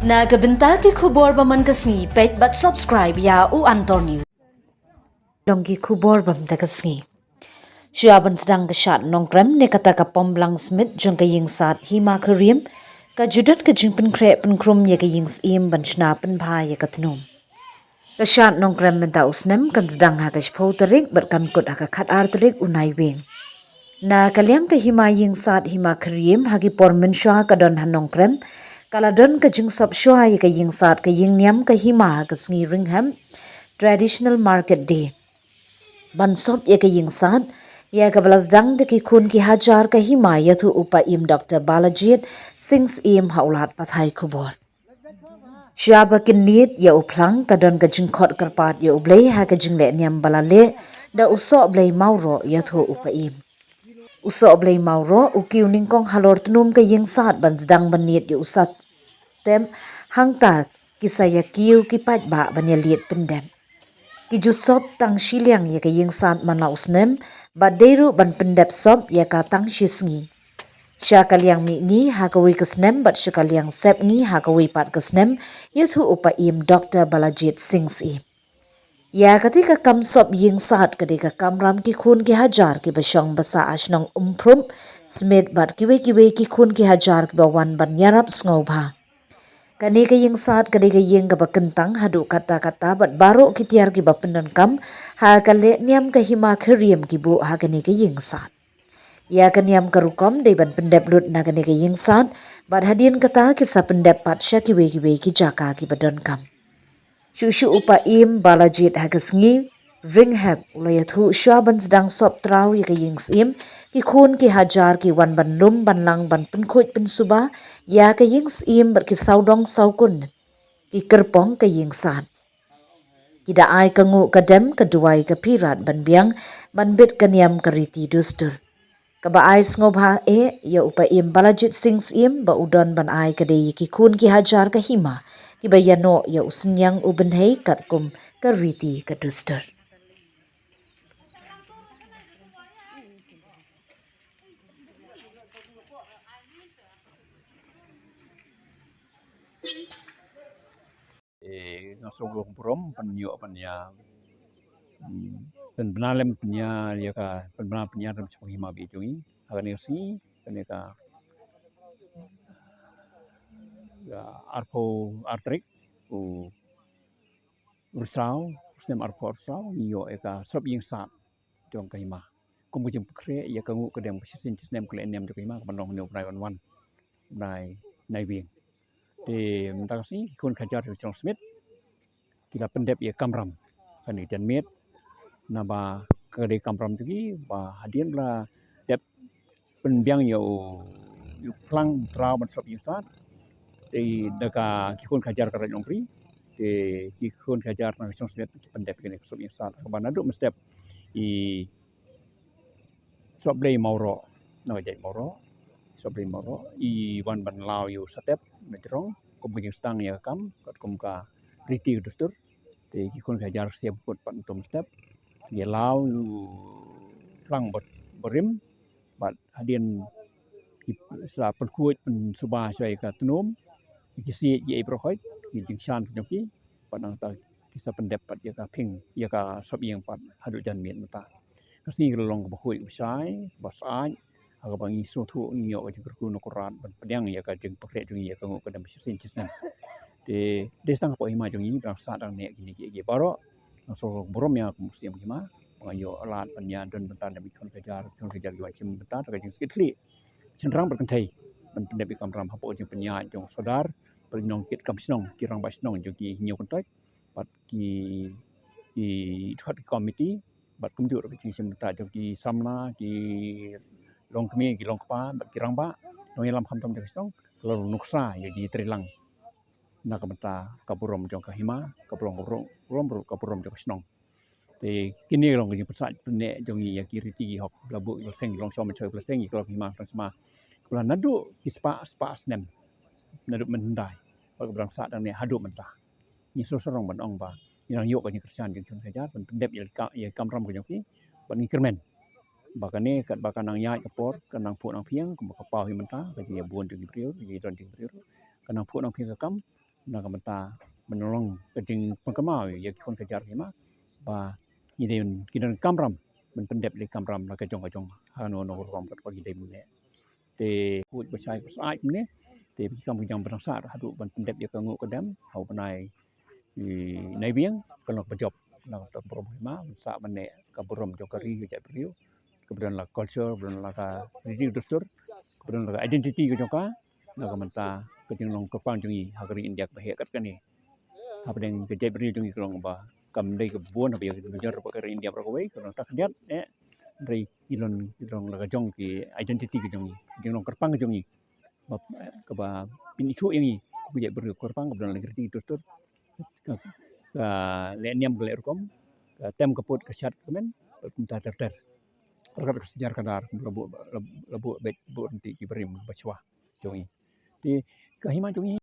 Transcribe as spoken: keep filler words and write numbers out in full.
Na ka bynta ki khubor ba man ka sngi, peit bad subscribe ïa U Antor News. Dang ki khubor ba man ka sngi. Shuwa ban sdang ka shad Nongkrem ne kata ka pom blang smit jong ka ïing sad Hima Khyriem, ka ju don ka jingpynkhreh pynkhrum ïa ka ïing syiem ban shna pynbha ïa ka tnum. Ka shad Nongkrem mynta u snem kan sdang ha ka shiphew tarik bad kan kut ha ka khatar tarik u Naiwieng. Na ka liang ka hima ïing sad Hima Khyriem, ha ki por mynshuwa ka don ha Nongkrem, ka la don ka jingsop shuwa ïa ka ïing sad ka ïing niam ka hima ha ka sngi Ringham Traditional Market Day. Ban sop ïa ka ïing sad, ïa kaba la sdang da ki khun ki hajar ka hima, ïathuh u Paiem Doktor Balajied Sing Syiem ha u lad pathai khubor. Shuwa ba kin nied ïa u phlang, ka don ka jingkhot kyrpad ïa U Blei ha ka jingleh niam ba la leh da u Sohblei Mawroh, ïathuh u Paiem. U Sohblei Mawroh u kiew nyngkong halor tnum ka ïing sad ban sdang ban nied ïa u satep, hangta ki sa ïa kiew ki paidbah ban ïa lied pyndep. Ki ju sop tang shiliang ïa ka ïing sad man la u snem, bad dei ruh ban pyndep sop ïa ka tang shi sngi. Sha ka liang mihngi ha kawei ka snem bad sha ka liang sepngi ha kawei pat ka snem, ïathuh u Paiem Doktor Balajied Sing Syiem. Ïa kata ka kam sop ïing sad ka dei ka kamram ki khun ki hajar kiba shong basa ha shnong Umphrup, Smit bad kiwei kiwei ki khun ki hajar kiba wan ban ïarap sngewbha. Kane ka ïing sad ka dei ka ïing kaba kyntang haduh katta katta bad baroh ki tiar kiba pyndonkam ha ka leh niam ka Hima Khyriem ki buh ha kane ka ïing sad. Ïa ka niam ka rukom dei ban pyndep lut na kane ka ïing sad, bad hadien kata ki sa pyndep pat sha kiwei kiwei ki jaka kiba donkam. Shuh shuh u Paiem Balajied ha ka sngi Ringham u la ïathuh, shuwa ban sdang sop traw ïa ka ïing syiem, ki khun ki hajar ki wan ban lum ban lang ban pynkhuid pynsuba ïa ka ïing syiem bad ki sawdong sawkun ki kyrpong ka ïing sad. Ki da ai ka nguh ka dem, ka duwai ka phirat ban biang, ban bit ka niam ka riti dustur. Kaba ai sngewbha eh ïa u Paiem Balajied Sing Syiem ba u don ban ai ka dei ïa ki khun ki hajar ka hima, kiba ïa noh ïa u synñiang u bynhei katkum ka riti ka dustur. Eh, nga sngewlong burom ban ïoh ban ïa, hmm, pynbna lem pynïar ïa ka, pynbna pynïar lem shaphang hima ba ïeit jong ngi ha kane ka sngi, kane ka, ka arphew ar tarik u Risaw, u snem arphew arsaw, ngi ïoh ïa ka sop ïing sad jong ka hima. Kum ka jingpynkhreh ïa ka nguh ka dem ba shisien shisnem ka leh niam jong ka hima, ka ban long hynñiew bnai wan wan, bnai Naiwieng. Te mynta ka sngi ki khun ki hajar ki shnong Smit ki la pyndep ïa ka kamram kane ka janmiet, naba ka dei kamram jong ki ba hadien ba la dep pynbiang ïa u, ïa u phlang traw ban sop ïing sad. Te da ka ki khun ki hajar ka Raid Nongpri, te ki khun ki hajar na ka shnong Smit ki pyndep ïa kane ka sop ïing sad, kaba naduh mynstep i Sohblei Mawroh, na ka jaid Mawroh, Sohblei Mawroh i wan ban law ïa u satep na jrong kum ka jingsdang ïa ka kam katkum ka riti ka dustur. Te ki khun ki hajar shem kut pat mynta mynstep, ïa law ïa u phlang ba, barim, bad hadien ki sa pynkhuid pynsuba shuwa ïa ka tnum, ki siej ïa i baroh khoit, ki jingshan jong ki, bad nangta ki sa pyndep pat ïa ka phing, ïa ka sop ïing pat haduh janmiet mynta. Ka sngi ka la long kaba khuid kaba shai, kaba syaid, ha kaba ngi sngewthuh ngi ïoh ka jingkyrkhu na u Kynrad ban pdiang ïa ka jingpynkhreh jong ngi ïa ka nguh ka dem ba shisien shisnem. Te dei tang hapoh hima jong ngi dang sah dang neh kine kiei kiei baroh. Nga sngewburom ïa ka mynsiem ka hima ba nga ïoh lad ban ïa don bynta lem ki khun ki hajar, ki khun ki hajar kiba shim bynta da ka jingshit khlieh shynrang bad kynthei ban pyndep ïa ka kamram hapoh ka jingpynïaid jong u Sordar bad ki nongkitkam shnong, ki rangbah shnong jong ki hynñiew kyntoit bad ki, ki dkhot ki komiti bad kumjuh ruh ka jingshim bynta jong ki samla, ki longkmie, ki longkpa bad ki rangbah nongïalam khamtam jong ka shnong, ka la long nuksa ïa ka jingtreilang na ka bynta ka burom jong ka hima, ka burom, ka burom, burom ruh ka burom jong ka shnong. Te kine long ka jingpynsah pynneh jong ngi ïa ki riti ki hok, la buh ïa ki la seng, long shong mynshuwa ïa ki la seng, ïa ki la hima tang sma. Ka la naduh ki spah, spah snem, naduh mynhyndai bad kaba dang sah dang neh haduh mynta. Ngi sngewsarong ban ong ba ngi dang ïoh ka jingkyrshan jong ki khun ki hajar ban pyndep ïa ka, ïa ka kamram ka jong ki, bad ngi kyrmen ba kane katba ka nang ïaid ka por, ka nang phuh nang phieng, kumba ka paw hi mynta, ka jingïabun jong ki briew, ka jingïadon jong ki briew, ka nang phuh nang phieng ka kam, na ka bynta ban long ka jingpynkynmaw ïa ki khun ka jar ki hima ba ngi dei ban, ki don kamram ban pyndep lei kamram la ka jong ka jong ha kano kano ka rukom katba ki dei mynne. Te khuid ba shai ba shai mynne te ki kam ki jam ba dang sah haduh ban pyndep ïa ka nguh ka dem ha u bnai, i, Naiwieng, ka long ba jop. Ka long ka burom hima ban sah mynne ka burom jong ka ri ka jaitbynriew, kaba don la culture, kaba don la ka riti dustur, kaba don la ka identity ka jong ka, na ka bynta ka jinglong kyrpang jong ngi ha ka ri India kaba heh kat kane. Hapdeng ka jaitbynriew jong ngi ka long ba kam dei ka bun haba ïa ka nujor ba ka ri India baroh kawei, ka long ta khyndiat eh. Hynrei ngi long, ngi long la ka jong ki identity ka jong ngi, ka jinglong kyrpang ka jong ngi. Ba, kaba pynithuh ïa ngi kum ka jaitbynriew kyrpang kaba don la ka riti dustur, ka, ka leh niam ka leh rukom, ka tem ka put ka shad ka kmen, bad kumta ter ter. Ryngkat ka sñiar ka dar, la buh, la, la buh beit buh ryntih ki barim ba shuwa jong ngi. Te ka hima jong ngi